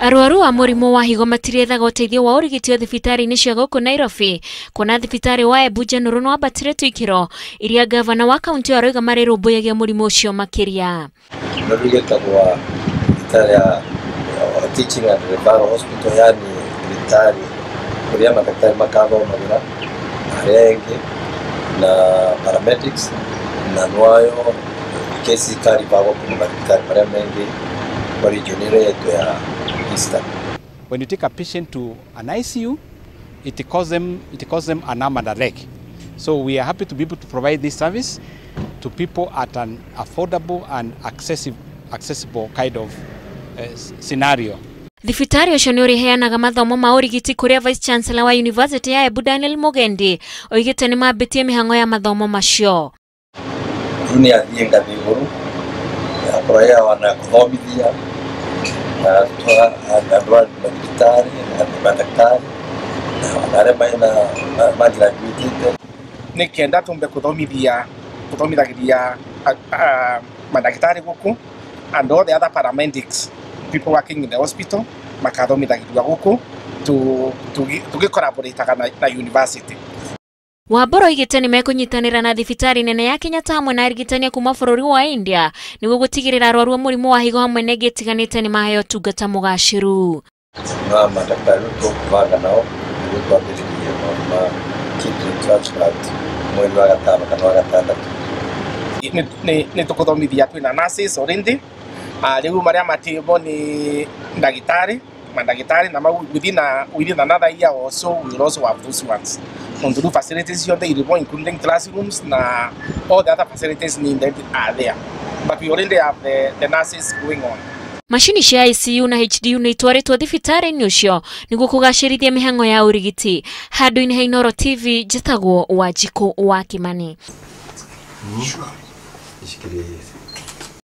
Arwaru a mũrimũ wa higo matirethaga ũteithio wa ũrigiti thibitarĩ-inĩ cia gũkũ Nairobi, kuona thibitarĩ wa Embu General nĩ wambatĩrĩtio ikĩro iria gavana wa kaunti ĩyo arauga marĩrũmbũyagia mũrimũ ũcio makĩria. No rĩu gĩtagwo thibitarĩ ya Teaching and Referral Hospital, yani thibitarĩ kũrĩa mandagĩtarĩ makathomagĩra arĩa angĩ na paramedics, na nwayo kesi ikaribagwo kuma mathibitarĩ marĩa mengĩ kwa region ĩno yetu ya Eastern. When you take a patient to an ICU, it costs them an arm and a leg. So we are happy to be able to provide this service to people at an affordable and accessible kind of scenario. Thibitarĩ ũcio nĩ ũrĩheanaga mathomo ma ũrigiti kũrĩa Vice Chancellor wa University ya Embu Daniel Mugendi oigĩte nĩ mambĩtie mĩhang'o ya mathomo macio. Rĩu nĩ athiĩ ngathĩ igũrũ akorwo ena kũthomithia na andũ a mathibitarĩ na mandagĩtarĩ na arĩa mena magraduĩtĩte. Nĩ kenda tumbe kuthomithia kuthomithagĩria mandagĩtarĩ gũkũ and all the other paramedics, people working in the hospital, makathomithagĩrio gũkũ tũgĩcollaborataga na university. Wambura oigĩte nĩ mekũnyitanĩra na thibitarĩ nene ya Kenyatta hamwe na arigitani a kuma bũrũri wa India nĩguo gũtigĩrĩra arwaru a mũrimũ wa higo hamwe na ĩngĩ ĩtiganĩte nĩ maheo ũtungata mũgacĩru. Na mandagĩtarĩ rĩu tũkũbanga nao nĩguo twambĩrĩrie maũndũ ma kidney transplant mweri wa gatano kana wa gatandatũ. Nĩ tũkũthomithia, twĩna nurses already. Rĩu marĩa matĩbo nĩ ndagĩtarĩ, mandagĩtarĩ na mau within another year or so we will also have those ones. Nondu rĩu facilities ciothe irĩbo, including classrooms na all the other facilities needed are there, but we already have the nurses going on. Macini cia ICU na HDU nĩ itwarĩtwo thibitarĩ-inĩ ũcio nĩguo kũgacĩrithia mĩhang'o ya ũrigiti. Handũ-inĩ ha Inooro TV, njĩtagwo Wanjikũ wa Kimani. Ishikilie hizi.